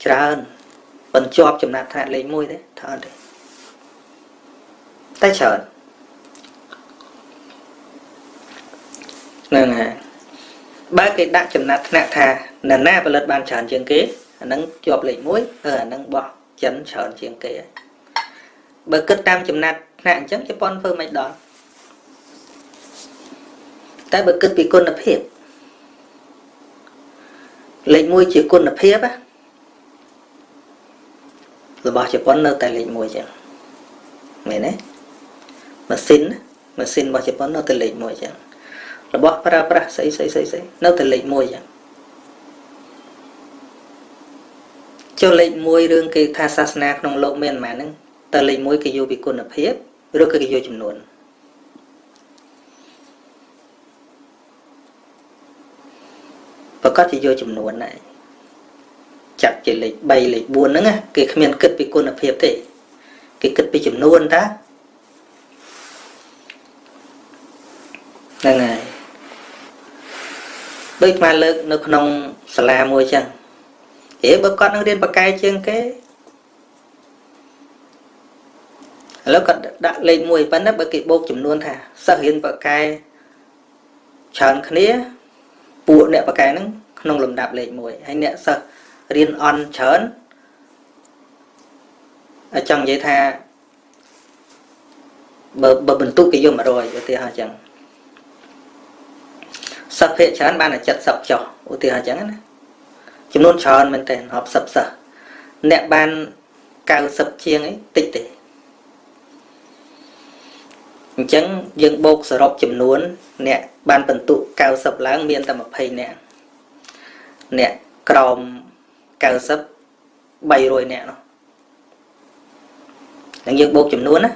ច្រើនបញ្ជាប់ចំណាត់ថ្នាក់លេខ1ទេថាអត់ទេតែច្រើនហ្នឹងហើយបើគេដាក់ចំណាត់ថ្នាក់ថានរណាផលិតបានច្រើនជាងគេអាហ្នឹងជាប់លេខ1អាហ្នឹងបោះចិនច្រើនជាងគេបើគិតតាមចំណាត់ថ្នាក់អញ្ចឹងជប៉ុនធ្វើមិនដល់តែបើគិតពីគុណភាពលេខ1ជាគុណភាពរបស់ជប៉ុននៅតែលេខ1ចឹងមែនទេម៉ាស៊ីនរបស់ជប៉ុននៅតែលេខ1ចឹងរបស់ប្រើប្រាស់ស្អីស្អីស្អីស្អីនៅតែលេខ1ចឹងចុះលេខ1រឿងគេថាសាសនាក្នុងលោកមានប៉ុន្មានហ្នឹងតើលេខ1គេយកពីគុណភាពឬក៏គេយកចំនួនប្រកាសជាយកចំនួនដែរចាត់ជាលេខ3លេខ4ហ្នឹងគេគ្មានគិតពីគុណភាពទេគេគិតពីចំនួនតាហ្នឹងហើយដូចមកលើកនៅក្នុងសាលាមួយចឹងហេបើគាត់នឹងរៀនបកែជាងគេឥឡូវគាត់ដាក់លេខ1ប៉ុន្តែបើគេបូកចំនួនថាសិស្សរៀនបកែច្រើនគ្នាពួកអ្នកបកែហ្នឹងក្នុងលំដាប់លេខ1ហើយអ្នកសិស្សរៀនអន់ច្រើនចង់និយាយថាបើបន្ទុកគេយក100ឧទាហរណ៍ចឹងសិស្សភាគច្រើនបានតែ70ចុះឧទាហរណ៍ចឹងណាចំនួនច្រើនមែនតើរាប់សិបសិស្សអ្នកបាន90ជាងអីតិចទេអញ្ចឹងយើងបូកសរុបចំនួនអ្នកបានបន្ទុក90ឡើងមានតែ20នាក់អ្នកក្រោម90 300នាក់នោះនឹងយើងបូកចំនួនណា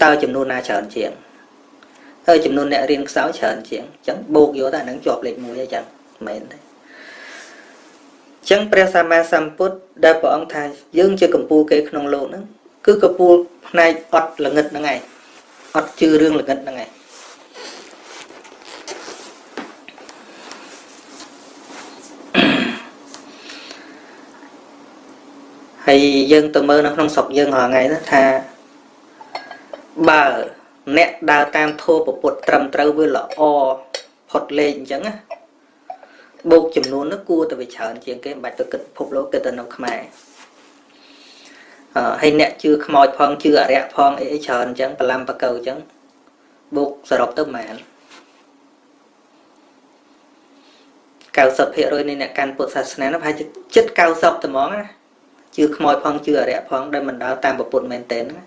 តើចំនួនណាច្រើនជាងហើយចំនួនអ្នករៀនខ្សោយច្រើនជាងអញ្ចឹងបូកយកតែអានឹងជាប់លេខ1អញ្ចឹងមែនទេអញ្ចឹងព្រះសម្មាសម្ពុទ្ធដែលព្រះអង្គថាយើងជាកម្ពូលគេក្នុងលោកហ្នឹងគឺកម្ពូលផ្នែកអត់ល្ងិតហ្នឹងឯងអត់ជឿរឿងល្ងិតហ្នឹងឯងហើយយើងទៅមើលនៅក្នុងស្រុកយើងរាល់ថ្ងៃហ្នឹងថាបើអ្នកដើរតាមធម៌ពុទ្ធត្រឹមត្រូវវាល្អផុតលេខអញ្ចឹងណាបូកចំនួននោះគួរតែវាច្រើនជាងគេមិនបាច់ទៅគិតពិភពលោកគិតតែនៅខ្មែរហើយអ្នកជឿខ្មោចផងជឿអរិយផងអីអីច្រើនអញ្ចឹងបលាំងបកៅអញ្ចឹងបូកសរុបទៅប៉ុន្មាន 90% នៃអ្នកកាន់ពុទ្ធសាសនានោះប្រហែលជាជិត90តែហ្មងណាជឿខ្មោចផងជឿអរិយផងដែលមិនដើរតាមពុទ្ធមែនទែនណា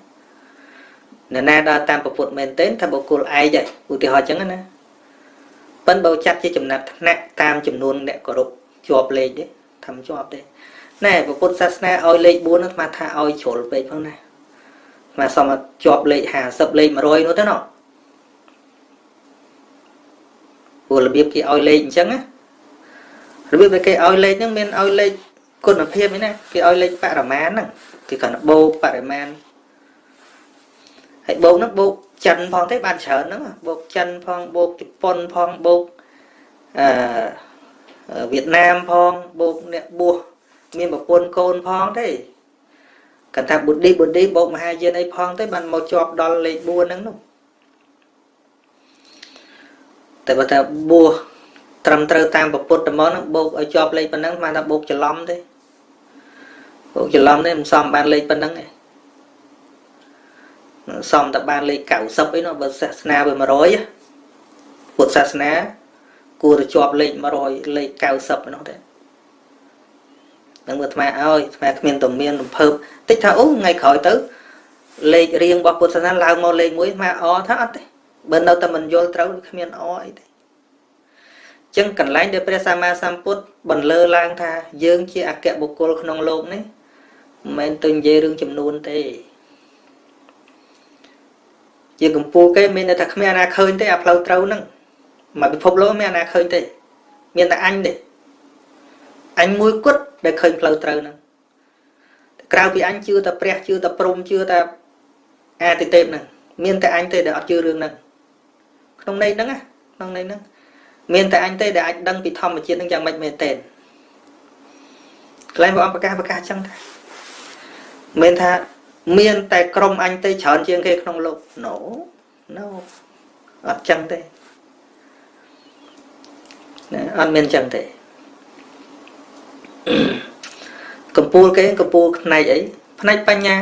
អ្នកណាដើរតាមពុទ្ធមែនទែនថាបុគ្គលឯងហើយឧទាហរណ៍អញ្ចឹងណាប៉ិនបើចាត់ជាចំណាត់ថ្នាក់តាមចំនួនអ្នកគោរពជាប់លេខទេថាមិនជាប់ទេណែពុទ្ធសាសនាឲ្យលេខ4នោះអាត្មាថាឲ្យជ្រុលពេកផងណាអាត្មាសុំឲ្យជាប់លេខ50លេខ100នោះទៅណោះព្រោះរបៀបគេឲ្យលេខអញ្ចឹងណារបៀបដែលគេឲ្យលេខហ្នឹងមានឲ្យលេខគុណភាពឯណាគេឲ្យលេខបរិមាណហ្នឹងគេគ្រាន់តែបូកបរិមាណហើយបូកហ្នឹងបូកចិនផងទេបានច្រើនហ្នឹងបូកចិនផងបូកជប៉ុនផងបូកអឺវៀតណាមផងបូកអ្នកបួសមានប្រពន្ធកូនផងទេគាត់ថាបុឌីបូកមហាយានអីផងទេបានមកជាប់ដល់លេខ4ហ្នឹងនោះតែបើថាបួសត្រឹមត្រូវតាមពុទ្ធមកហ្នឹងបូកឲ្យជាប់លេខប៉ុណ្ណឹងបានថាបូកច្រឡំទេបូកច្រឡំទេមិនសមបានលេខប៉ុណ្ណឹងទេសមតែបានលេខ90អីនោះបើសាសនាវា100ពុទ្ធសាសនាគួរតែជាប់លេខ100លេខ90នោះទេនឹងមើលអាត្មាឲ្យអាត្មាគ្មានតែមានរំភើបតិចថាអូថ្ងៃក្រោយទៅលេខរៀងរបស់ពុទ្ធសាសនាឡើងមកលេខ1អាត្មាអថាអត់ទេបើនៅតែមិនយល់ត្រូវគ្មានអអីទេចឹងកន្លែងដែលព្រះសម្មាសម្ពុទ្ធបន្លឺឡើងថាយើងជាអគ្គបុគ្គលក្នុងលោកនេះ មិនមែនទៅនិយាយរឿងចំនួនទេជាកម្ពូលគេមានតែថាគ្មានអាណាឃើញទេអាផ្លូវត្រូវហ្នឹងមកពិភពលោកមានអាណាឃើញទេមានតែអញទេអញមួយគត់ដែលឃើញផ្លូវត្រូវហ្នឹងក្រៅពីអញជឿតែព្រះជឿតែព្រំជឿតែអាទិទេពហ្នឹងមានតែអញទេដែលអត់ជឿរឿងហ្នឹងក្នុងន័យហ្នឹងណាក្នុងន័យហ្នឹងមានតែអញទេដែលអាចដឹងពីធម្មជាតិហ្នឹងយ៉ាងម៉េចមែនទេកន្លែងព្រះអង្គប្រកាសចឹងថាមានថាមានតែក្រុមអញទេច្រើនជាងគេក្នុងលោក No no អត់ចឹងទេណាអត់មានចឹងទេកម្ពូលគេកម្ពូលផ្នែកអីផ្នែកបញ្ញា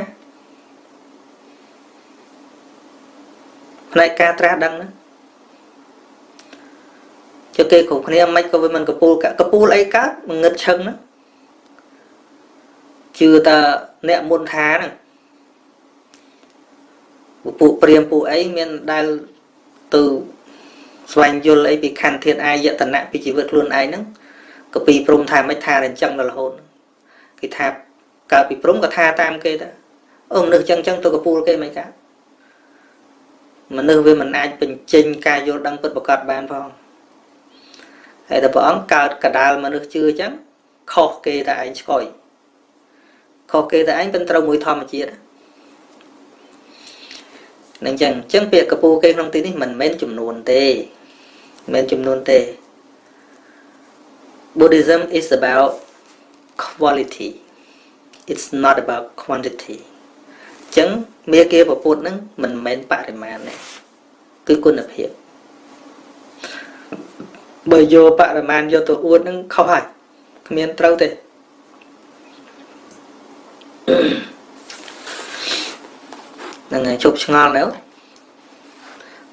ផ្នែកការត្រាស់ដឹងណាចុះគេគ្រប់គ្នាមិនក៏វាមិនកម្ពូលកម្ពូលអីកើតងងឹតឈឹងណាជឿតែអ្នកមុនថាហ្នឹងពួកព្រាមពួកអីមានដែលទៅស្វែងយល់អីពីខណ្ឌធាតុអាយតនៈពីជីវិតខ្លួនឯងហ្នឹងក៏ពីព្រំថាមិនថាអញ្ចឹងដល់រហូតគេថាកើតពីព្រំក៏ថាតាមគេទៅអូមនុស្សអញ្ចឹងអញ្ចឹងទៅកពូលគេមិនកើតមនុស្សវាមិនអាចបញ្ចេញការយល់ដឹងពិតប្រាកដបានផងហើយដល់ព្រះអង្គកើតកដាលមនុស្សជឿអញ្ចឹងខុសគេតែឯងឆ្កយខុសគេតែឯងមិនត្រូវមួយធម្មជាតិនឹងចឹងអញ្ចឹងពាក្យកពូគេក្នុងទីនេះមិនមែនចំនួនទេមិនមែនចំនួនទេ Buddhism is about quality, it's not about quantity. អញ្ចឹងមាគាពពុទ្ធហ្នឹងមិនមែនបរិមាណទេគឺគុណភាពបើយកបរិមាណយកទៅអួតហ្នឹងខុសហើយគ្មានត្រូវទេហ្នឹងហើយជប់ឆ្ងល់នៅ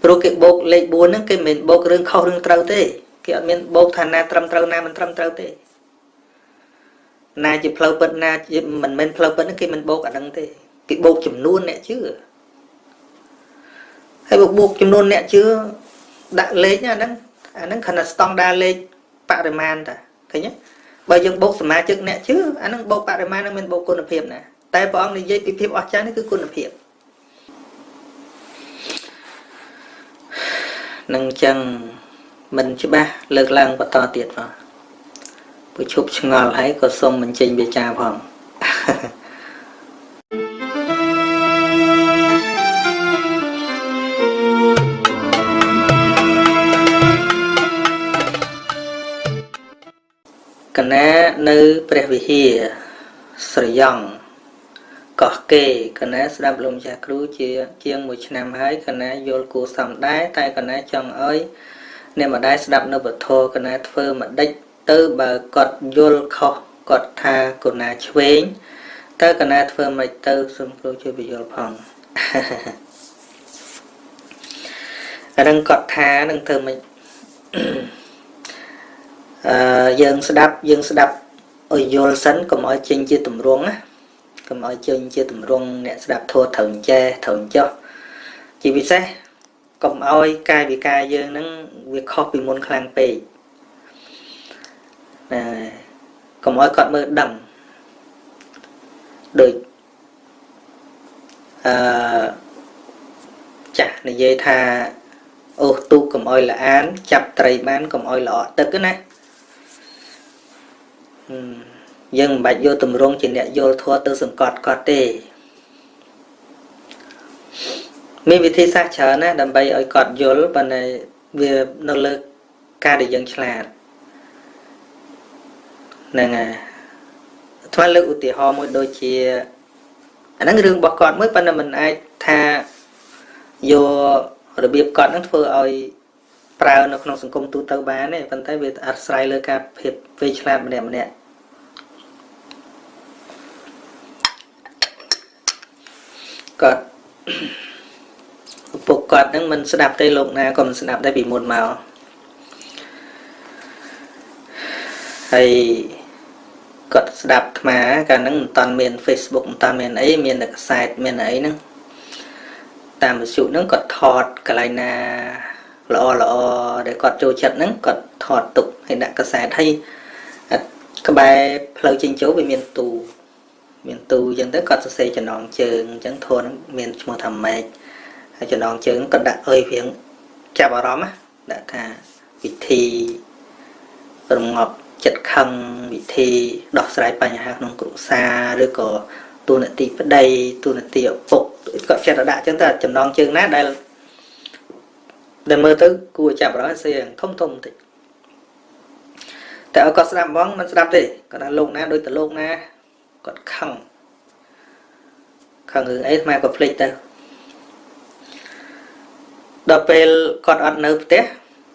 ព្រោះគេបូកលេខ4ហ្នឹងគេមិនមែនបូករឿងខុសរឿងត្រូវទេគេអត់មានបូកថាណាត្រឹមត្រូវណាមិនត្រឹមត្រូវទេណាជាផ្លូវពិតណាជាមិនមែនផ្លូវពិតហ្នឹងគេមិនបូកអាហ្នឹងទេគេបូកចំនួនអ្នកជឿហើយបើបូកចំនួនអ្នកជឿដាក់លេខអាហ្នឹងអាហ្នឹងគ្រាន់តែស្តង់ដារលេខបរិមាណតាឃើញទេបើយើងបូកសមាជិកអ្នកជឿអាហ្នឹងបូកបរិមាណហ្នឹងមិនបូកគុណភាពណាតែព្រះអង្គនិយាយពីភាពអស្ចារ្យនេះគឺគុណភាពនឹងចឹងមិនច្បាស់លើកឡើងបន្តទៀតផងព្រោះឈប់ឆ្ងល់ហើយក៏សូមបញ្ចេញវាចាផងកណានៅព្រះវិហារស្រយង់កោះគេកណាស្ដាប់លោកម្ចាស់គ្រូជាង1ឆ្នាំហើយកណាយល់គួរសមដែរតែកណាចង់ឲ្យអ្នកម្ដាយស្ដាប់នៅពធកណាធ្វើម្ដេចទៅបើគាត់យល់ខុសគាត់ថាកណាឆ្វេងតើកណាធ្វើម៉េចទៅសូមគ្រូជួយបញ្យល់ផងអានឹងគាត់ថានឹងធ្វើម៉េចយើងស្ដាប់ឲ្យយល់សិនកុំឲ្យចេញជាទម្រង់ណាកុំឲ្យចេញជាទម្រង់អ្នកស្ដាប់ធម៌ត្រូវចេះត្រូវចោះជាពិសេសកុំឲ្យកាយវិការយើងហ្នឹងវាខុសពីមុនខ្លាំងពេកណាកុំឲ្យគាត់មើលដឹងដូចចាស់និយាយថាអូសទូកកុំឲ្យល្អអានចាប់ត្រីបានកុំឲ្យល្អទឹកណាយើងមិនបាច់យកទម្រង់ជាអ្នកយល់ធម៌ទៅសង្កត់គាត់ទេមានវិធីសាស្ត្រច្រើនណាស់ដើម្បីឲ្យគាត់យល់ប៉ុន្តែវានៅលើការដែលយើងឆ្លាតហ្នឹងហើយអាត្មាលើកឧទាហរណ៍មួយដូចជាអាហ្នឹងរឿងរបស់គាត់មួយប៉ុន្តែមិនអាចថាយករបៀបគាត់ហ្នឹងធ្វើឲ្យប្រើនៅក្នុងសង្គមទូទៅបានទេប៉ុន្តែវាអាស្រ័យលើការភាពវៃឆ្លាតម្នាក់ម្នាក់គាត់ឪពុកគាត់ហ្នឹងមិនស្ដាប់ទេលោកណាក៏មិនស្ដាប់ដែរពីមុនមកហើយគាត់ស្ដាប់អាត្មាកាលហ្នឹងមិនតាន់មាន Facebook មិនតាន់មានអីមានតែកាសែតមានអីហ្នឹងតាមវិទ្យុហ្នឹងគាត់ថតកន្លែងណាល្អល្អដែលគាត់ចូលចិត្តហ្នឹងគាត់ថតទុកហើយដាក់កាសែតហើយក្បែរផ្លូវចេញចូលវាមានទូ មានទូអញ្ចឹងទៅគាត់សរសេរចំណងជើងអញ្ចឹងធម៌ហ្នឹងមានឈ្មោះថាម៉េចហើយចំណងជើងគាត់ដាក់អុយរៀងចាប់អារម្មណ៍ដាក់ថាវិធីរងាប់ចិត្តខឹងវិធីដោះស្រាយបញ្ហាក្នុងគ្រួសារឬក៏តួនាទីប្តីតួនាទីឪពុកគាត់ចិត្តដាក់អញ្ចឹងតែចំណងជើងណាដែលមើលទៅគួរចាប់អារម្មណ៍សៀងធំធំបន្តិចតែឲ្យគាត់ស្ដាប់ហ្មងមិនស្ដាប់ទេគាត់ថាលោកណាដូចតែលោកណាគាត់ខឹងខឹងរឿងអីអាត្មាក៏ភ្លេចទៅដល់ពេលគាត់អត់នៅផ្ទះ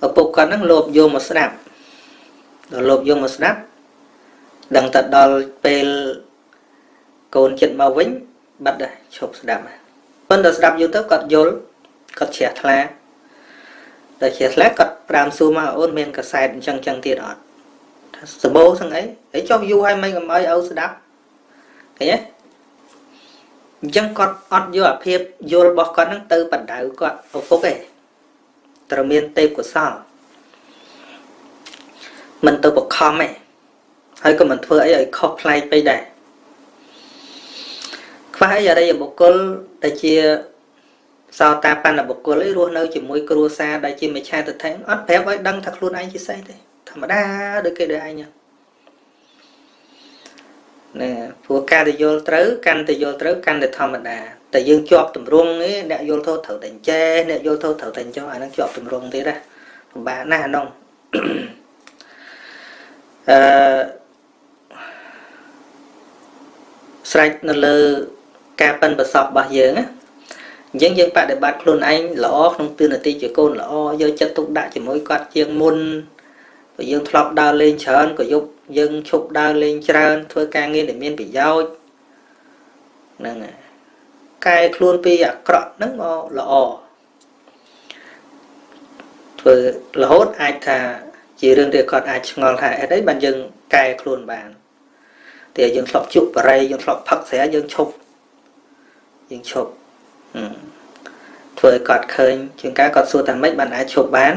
ឪពុកគាត់ហ្នឹងលោភយកមកស្ដាប់ដល់លោភយកមកស្ដាប់ដឹងតែដល់ពេលកូនចិត្តមកវិញបាត់ដែរឈប់ស្ដាប់ប៉ុន្តែស្ដាប់យូរទៅគាត់យល់គាត់ជ្រះថ្លាដល់ជ្រះថ្លាគាត់ប្រាំសួរមកអូនមានកសែតអញ្ចឹងចឹងទៀតអត់ថាសបោសឹងអីហើយចុះយូរហើយមិនកុំឲ្យឪស្ដាប់ឃើញទេអញ្ចឹងគាត់អត់យកអាភាពយល់របស់គាត់ហ្នឹងទៅបណ្ដៅគាត់ឪពុកឯងត្រូវមានទេពកោសលមិនទៅបខំឯងហើយក៏មិនធ្វើអីឲ្យខុសប្លែកពេកដែរខ្វះអីអរិយបុគ្គលដែលជាសោតាបណ្ណបុគ្គលឯងរស់នៅជាមួយគ្រួសារដែលជាមិច្ឆាទិដ្ឋិអត់ប្រាប់ឲ្យដឹងថាខ្លួនឯងជាស្អីទេធម្មតាដូចគេដូចឯងណែព្រោះការដែលយល់ត្រូវកាន់តែយល់ត្រូវកាន់តែធម្មតាតែយើងជាប់ទម្រង់ឯងអ្នកយល់ធោះត្រូវតែចេះអ្នកយល់ធោះត្រូវតែចោះអាហ្នឹងជាប់ទម្រង់ទៀតណាពិបាកណាស់អានោះអឺស្រេចនៅលើការប៉ិនប្រសពរបស់យើងណាអញ្ចឹងយើងបដិបត្តិខ្លួនឯងល្អក្នុងទិន្នទីជាកូនល្អយកចិត្តទុកដាក់ជាមួយគាត់ជាងមុនព្រោះយើងធ្លាប់ដើរលេងច្រើនក៏យប់យើងឈប់ដើរលេងច្រើនធ្វើការងារដែលមានប្រយោជន៍ហ្នឹងហើយកែខ្លួនពីអាក្រក់ហ្នឹងមកល្អធ្វើរហូតអាចថាជារឿងដែលគាត់អាចឆ្ងល់ថាអីបានយើងកែខ្លួនបានតែយើងធ្លាប់ជក់បរិយយើងធ្លាប់ផឹកស្រាយើងឈប់ធ្វើឲ្យគាត់ឃើញជាងការគាត់សួរថាម៉េចបានអាចឈប់បាន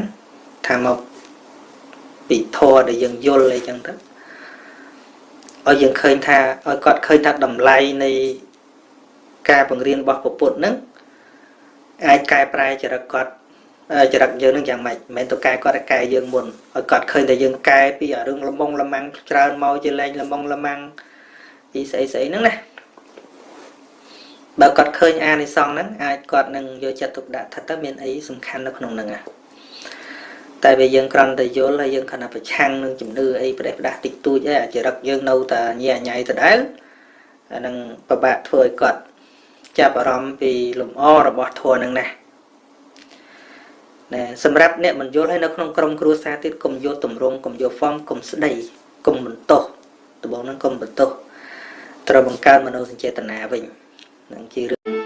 ថាមកពីធម៌ដែលយើងយល់អីចឹងទៅឲ្យយើងឃើញថាឲ្យគាត់ឃើញថាតម្លៃនៃការបង្រៀនរបស់ពុទ្ធហ្នឹងអាចកែប្រែចរិតគាត់ចរិតយើងនឹងយ៉ាងម៉េចមិនមែនទៅកែគាត់តែកែយើងមុនឲ្យគាត់ឃើញតែយើងកែពីអារឿងលំងលម៉ាំងច្រើនមកជាលែងលំងលម៉ាំងពីស្អីស្អីហ្នឹងណាបើគាត់ឃើញអានិសង្សហ្នឹងអាចគាត់នឹងយកចិត្តទុកដាក់ថាតើមានអីសំខាន់នៅក្នុងហ្នឹងតែបើយើងគ្រាន់តែយល់ហើយយើងគ្រាន់តែប្រឆាំងនឹងជំនឿអីប្រេះផ្ដាស់តិចតួចអីអាចរិតយើងនៅតែញ៉ៃញ៉ៃដដែលអានឹងពិបាកធ្វើឲ្យគាត់ចាប់អារម្មណ៍ពីលំអរបស់ធម៌ហ្នឹងណាណែសម្រាប់អ្នកមិនយល់ហើយនៅក្នុងក្រុមគ្រួសារទៀតកុំយកទម្រង់កុំយកហ្វមកុំស្ដីកុំបន្ទោសដំបូងហ្នឹងកុំបន្ទោសត្រូវបង្កើតមនោសញ្ចេតនាវិញនឹងជា